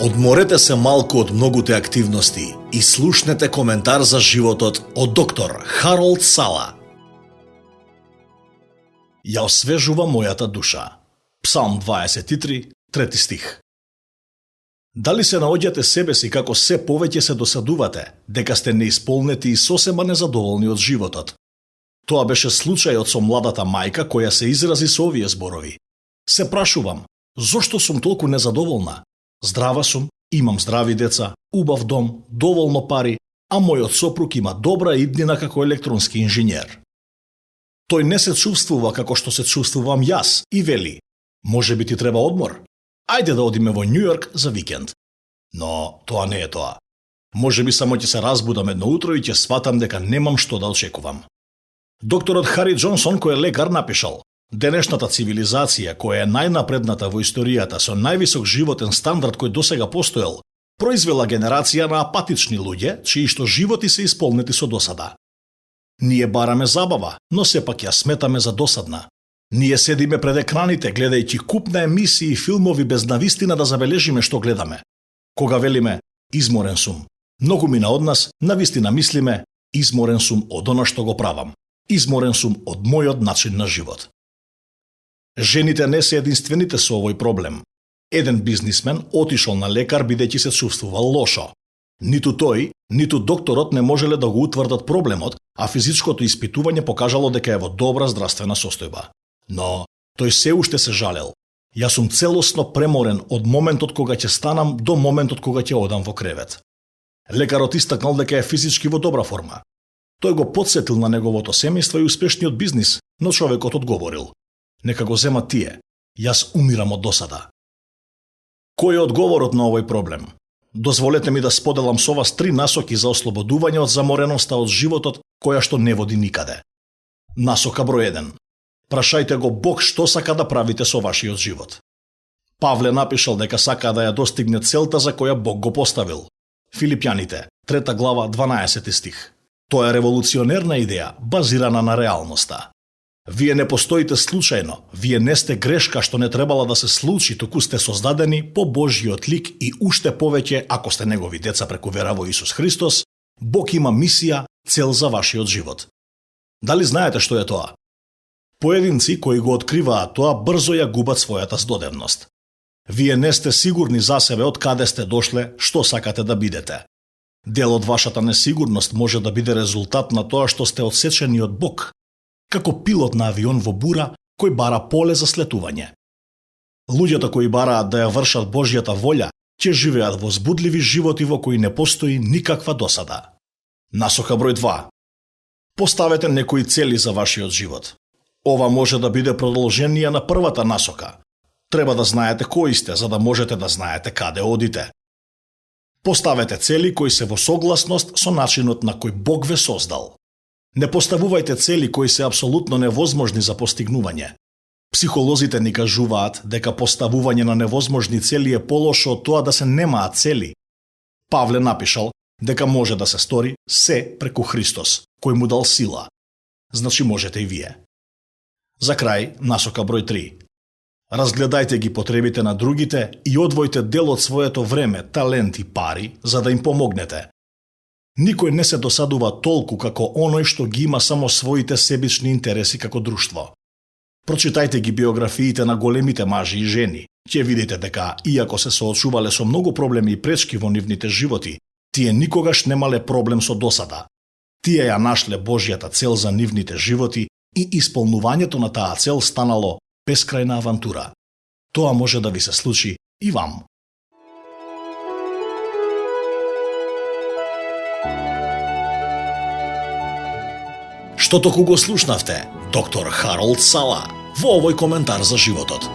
Одморете се малку од многуте активности и слушнете коментар за животот од доктор Харолд Сала. Ја освежува мојата душа. Псалм 23, 3 стих. Дали се наоѓате себе си како се повеќе се досадувате, дека сте неисполнети и сосема незадоволни од животот? Тоа беше случајот со младата мајка која се изрази со овие зборови. Се прашувам, зошто сум толку незадоволна? Здрава сум, имам здрави деца, убав дом, доволно пари, а мојот сопруг има добра иднина како електронски инженер. Тој не се чувствува како што се чувствувам јас и вели, може би ти треба одмор? Ајде да одиме во Њујорк за викенд. Но тоа не е тоа. Може би само ќе се разбудам едно утро и ќе сватам дека немам што да очекувам. Докторот Хари Џонсон, кој е лекар, напишал: денешната цивилизација, која е најнапредната во историјата со највисок животен стандард кој досега постоел, произвела генерација на апатични луѓе, чии што животи се исполнети со досада. Ние бараме забава, но сепак ја сметаме за досадна. Ние седиме пред екраните, гледајќи куп на емисии и филмови без навистина да забележиме што гледаме. Кога велиме, изморен сум, многумина од нас навистина мислиме, изморен сум од она што го правам. Изморен сум од мојот начин на живот. Жените не се единствените со овој проблем. Еден бизнисмен отишол на лекар бидејќи се чувствувал лошо. Ниту тој, ниту докторот не можеле да го утврдат проблемот, а физичкото испитување покажало дека е во добра здравствена состојба. Но тој се уште се жалел. Јас сум целосно преморен од моментот кога ќе станам до моментот кога ќе одам во кревет. Лекарот истакнал дека е физички во добра форма. Тој го потсетил на неговото семејство и успешниот бизнис, но човекот одговорил: нека го земат тие, јас умирам од досада. Кој е одговорот на овој проблем? Дозволете ми да споделам со вас 3 насоки за ослободување од замореноста од животот, која што не води никаде. Насока број 1. Прашајте го Бог што сака да правите со вашиот живот. Павле напишал дека сака да ја достигне целта за која Бог го поставил. Филипјаните, 3 глава, 12 стих. Тоа е револуционерна идеја, базирана на реалноста. Вие не постоите случајно, вие не сте грешка што не требала да се случи, туку сте создадени по Божјиот лик и уште повеќе, ако сте негови деца преку вера во Исус Христос, Бог има мисија, цел за вашиот живот. Дали знаете што е тоа? Поединци кои го откриваат тоа брзо ја губат својата здодевност. Вие не сте сигурни за себе од каде сте дошле, што сакате да бидете. Дел од вашата несигурност може да биде резултат на тоа што сте одсечени од Бог, како пилот на авион во бура кој бара поле за слетување. Луѓето кои бараат да ја вршат Божјата волја, ќе живеат во збудливи животи во кои не постои никаква досада. Насока број 2. Поставете некои цели за вашиот живот. Ова може да биде продолжение на првата насока. Треба да знаете кои сте, за да можете да знаете каде одите. Поставете цели кои се во согласност со начинот на кој Бог ве создал. Не поставувајте цели кои се апсолутно невозможни за постигнување. Психолозите ни кажуваат дека поставување на невозможни цели е полошо од тоа да се немаат цели. Павле напишал дека може да се стори се преку Христос, кој му дал сила. Значи можете и вие. За крај, насока број 3. Разгледајте ги потребите на другите и одвојте дел од своето време, талент и пари, за да им помогнете. Никој не се досадува толку како оној што ги има само своите себични интереси како друштво. Прочитајте ги биографиите на големите мажи и жени. Ќе видите дека, иако се соочувале со многу проблеми и пречки во нивните животи, тие никогаш немале проблем со досада. Тие ја нашле Божјата цел за нивните животи и исполнувањето на таа цел станало бескрајна авантура. Тоа може да ви се случи и вам. Што току го слушнавте, доктор Харолд Сала, во овој коментар за животот.